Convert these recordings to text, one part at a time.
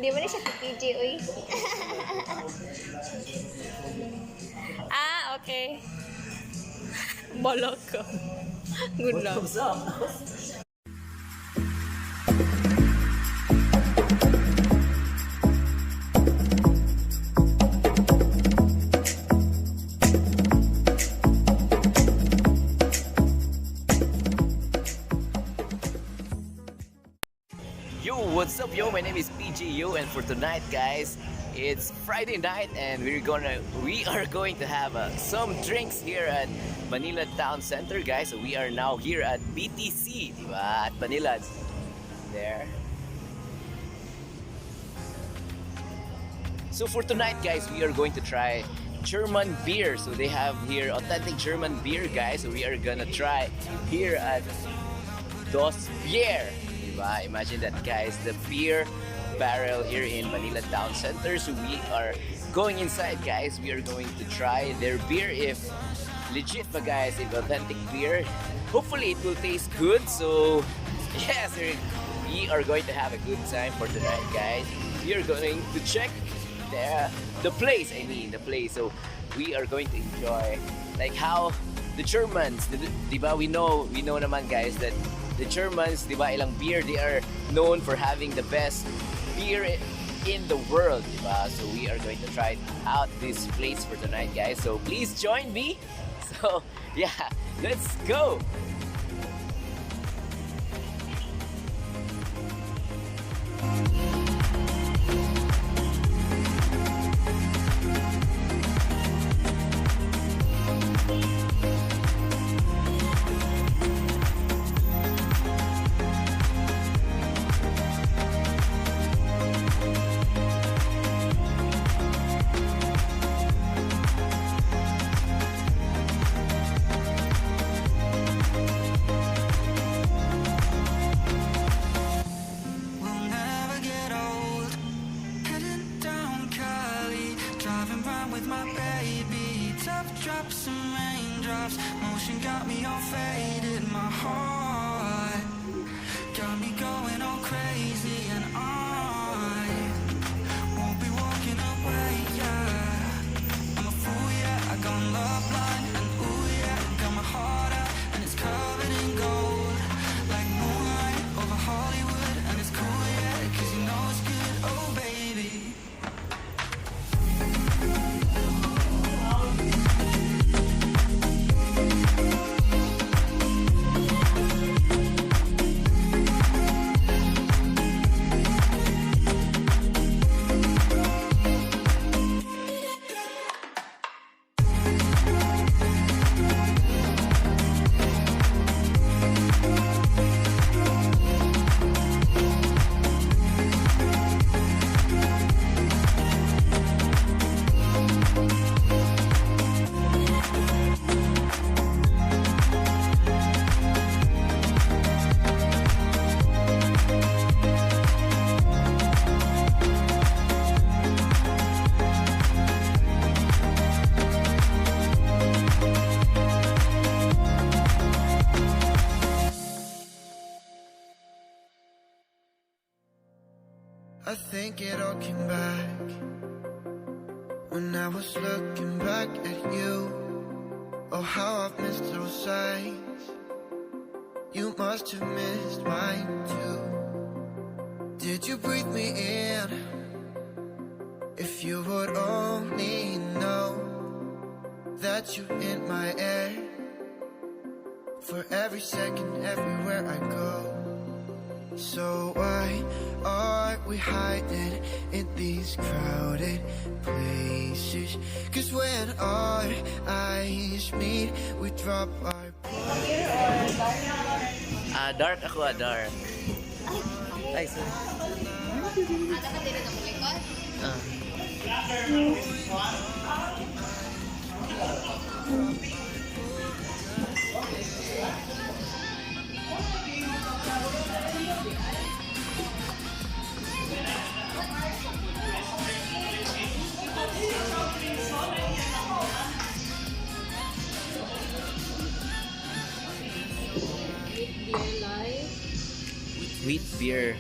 Di ba na siya PPG, uy? Ah, okay. Bolok ko. Good luck. What's up? Yo, what's up, yo? My name is PGU, and for tonight, guys, it's Friday night, and we are going to have some drinks here at Manila Town Center, guys. So we are now here at BTC, diba? At Manila, there. So for tonight, guys, we are going to try German beer. So they have here authentic German beer, guys. So we are gonna try here at Dos Bier. Diba? Imagine that, guys. The beer barrel here in Manila Town Center. So we are going inside, guys. We are going to try their beer if legit ba, guys, if authentic beer. Hopefully, it will taste good. So, yes, we are going to have a good time for tonight, guys. We are going to check the place, I mean, the place. So, we are going to enjoy like how the Germans, di ba, we know naman, guys, that the Germans, di ba, ilang beer, they are known for having the best beer in the world, di ba? So we are going to try out this place for tonight, guys. So please join me. So yeah, let's go. We'll never get old. Heading down Cali, driving round with my baby. Top drops and raindrops, motion got me all faded. My heart got me going all crazy, and I won't be walking away. Yeah, I'm a fool, yeah. I gone love blind, and ooh yeah, got my heart out, and it's covered in gold, like moonlight over Hollywood, and it's cool, yeah, 'cause you know it's good, oh baby. I think it all came back when I was looking back at you. Oh, how I've missed those sights. You must have missed mine too. Did you breathe me in? If you would only know that you're in my air for every second, everywhere I go. So why are we hiding in these crowded places? 'Cause when our eyes meet, we drop our Beer or dark? Ah, dark ako, ah, dark. Ay, sorry. Ah, dapat din na mulikod? Ah. Wheat beer light. Wheat beer.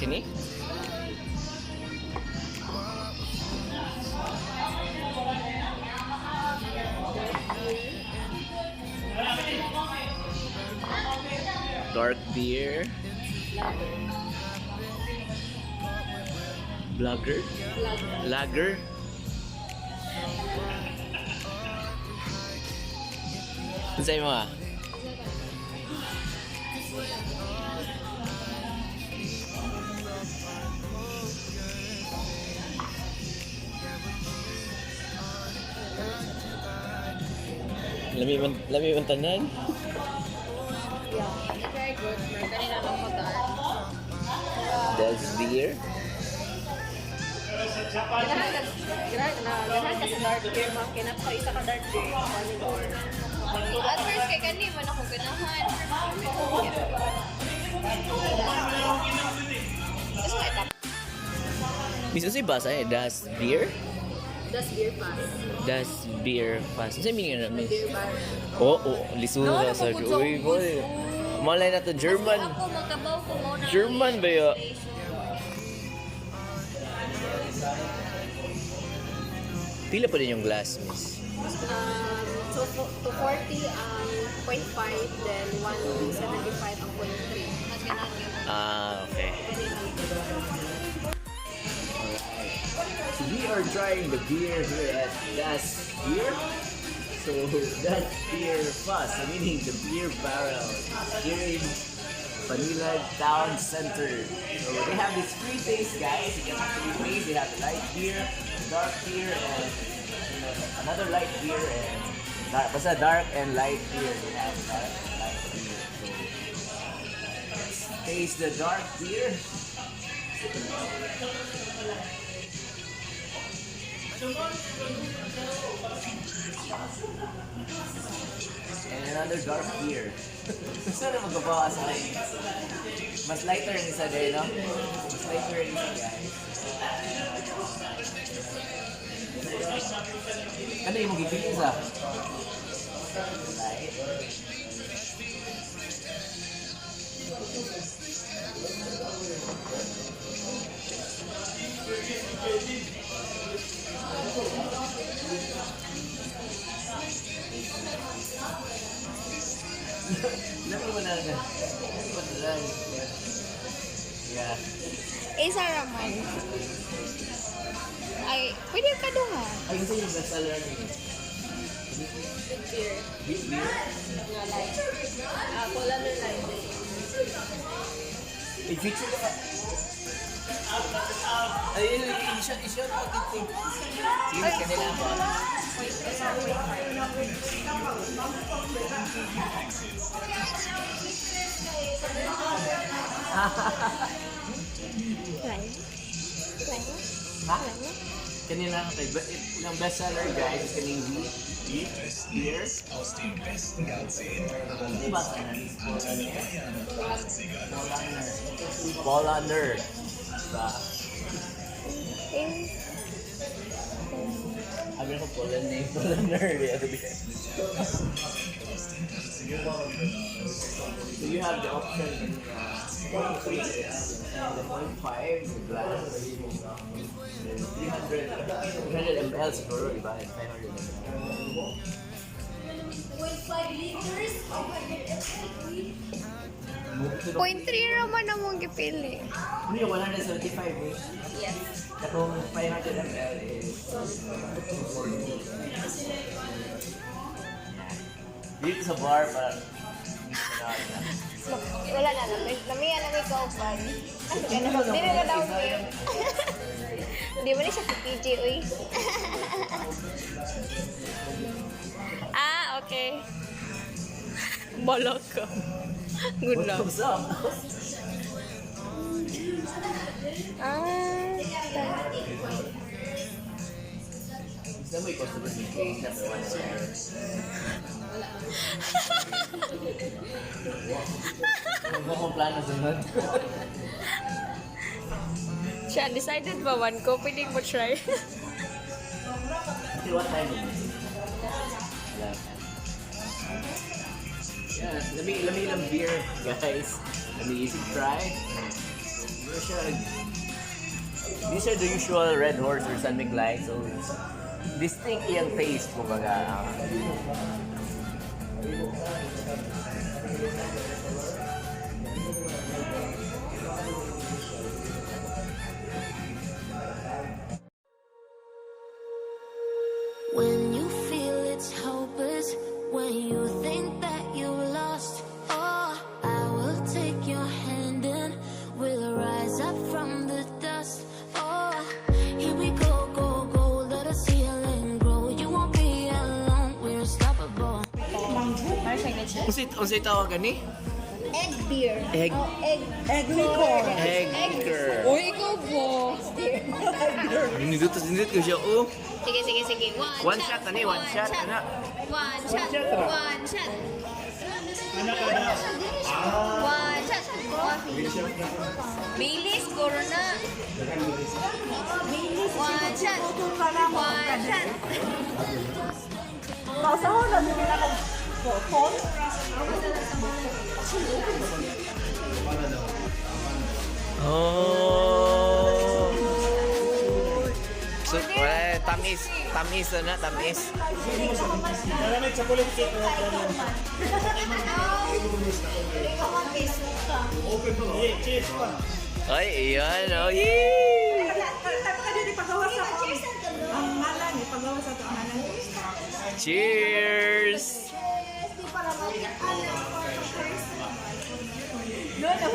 Kini? Dark beer. Blogger? Lager? Unsay mo ah? Lami man tanan. Yeah. Very good. Kanina lang ko dark. Das beer. Ganahan ka sa dark beer, ma'am. Kinap ko isa ka dark beer. At first, kay kani man ako ganahan. Gusto ko ito. Miss, unsay basa eh? Das beer? Das beer pass. Das beer fast. Unsay meaning na, miss? Beer bar. Oo, oh, lisura No, sa napupudso uy, boy. Malay na to German. Ako, magkabaw ko mo na. German ba yun? Pila pa din yung glass, miss. So, 240 ang 0.5, then 175 ang 0.3. Mas ganahan yun. Ah, okay. So we are trying the beer here at Das Beer. So Das Beer Fuss, so meaning the beer barrel here in Banilad Town Center. So they have this free taste, guys. You can have three ways. They have the light beer, the dark beer, and another light beer and dark. Basta dark and light beer. They have dark and light beer. So let's taste the dark beer. And another dark beer. Gusto na magbabawa sa akin. Mas lighter yung isa din, no? Mas lighter yung isa, guys. Ano yung magiging isa? Light. Lami mo na. Lami mo na lang. Yeah. Isa raman. Ay, pwede ka duha. Ay, kasi yung best seller ni Beer. Beef beer. Nga light. Ah, cola na light. I-feature ka. Ay, i-shot out ito. Sige, kanila ako. Light. Light. Ha? Kanila ako kay ilang best seller, guys, is kaning wheat beer. Aus dem besten Jahrzehnt Hindi ba sa kanin? Antenne Bayern 80er. Paulaner. Diba? Eh, Sabi ko Paulaner. Paulaner. So you have the option in 0.3 and the 0.5 the glass. Then 300 ml siguro, diba? And 500 ml. 0.5 liters? 0.3 raman ang mong gipili. Ano yung 175 eh? Yes. Katong 500 ml is 240. Dito sa bar, parang Wala na lang. Lami na may kauban. Dili na daw eh. Di ba na siya PJ, uy? Ah, okay. Balak ka. Good luck. What's up? Ah, Gusto mo i-customer ni Kay na for 1 hour. Ano akong plano sunod? Siya, decided ba one ko? Pwede mo try. Until what time is it? 11. Yeah, lami lang beer, guys. Lami easy try. Mura siya. These are the usual Red Horse or San Mig Light. So, distinct iyang taste, kumbaga. When you feel it's hopeless, when you think that you lost, oh, I will take your hand and we'll rise up from the dust. Oh, here we go, go, go, let us heal and grow. You won't be alone, we're unstoppable. Unsay tawag gani? Egg beer. Egg. Oh, egg. Egg liquor. Egg liquor. Uy, ikaw po. Nindot, nindot ko siya. Oh. Sige, sige, sige. One, One shot, ani, one shot, ana. One shot. One shot. One shot. Baileys, Corona. One shot. One shot. Pausahon na nila akong phone. Oh. So, eh, tamis. Tamis na, tamis. Para may chocolate cake. Cheers pa. Ay, iyan. Oh, yee! Pagawa sa ang ngalan, pagawa sa ito ang ngalan. Cheers! Di para mag-alam No, no.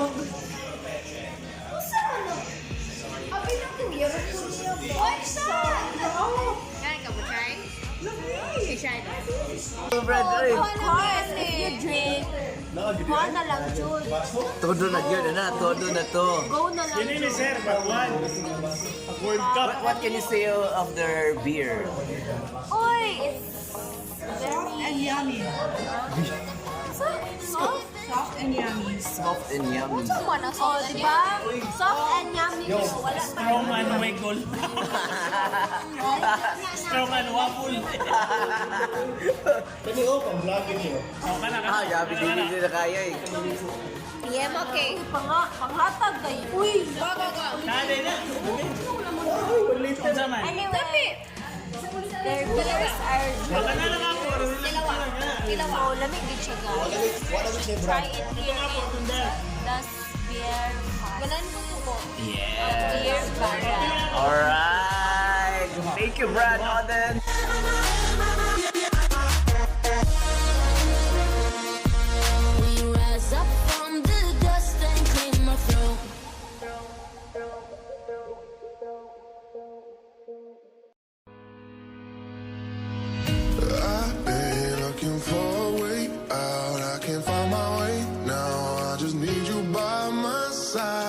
Usa man no? Abi na kuya, kuya. One shot! Yan ka mo try? Lami. Try ba? Brad, oy. Of course, if you drink, kuha na lang, Jud. Todo na yun, ana. Todo na to. Go na lang, Yun ni Jud. sir, pag one. Pag World Cup. What can you say of their beer? Uy, it's Soft and yummy. soft. Soft? Soft and yummy. Soft and yummy. Oh, di ba? Soft and yummy. Wala pa. Strong and wiggle. Strong and waffle. Kani oh, pang vlog niyo. Oh, kana, kana. Ah, grabe, di di na kaya eh. Yeah, okay. Panghatag kayo. Uy! Go, go, go. Dali na. Unsa man? Anyway, their beers are Baka na lang ako. Dalawa. Dalawa. So, lamig din siya, guys. Try it here in Das Bier. Ganan ko po. Yeah. Beer Bar. Alright. Thank you, Brad Oden. We rise up from the dust and claim our throne. I've been looking for a way out. I can't find my way now. I just need you by my side.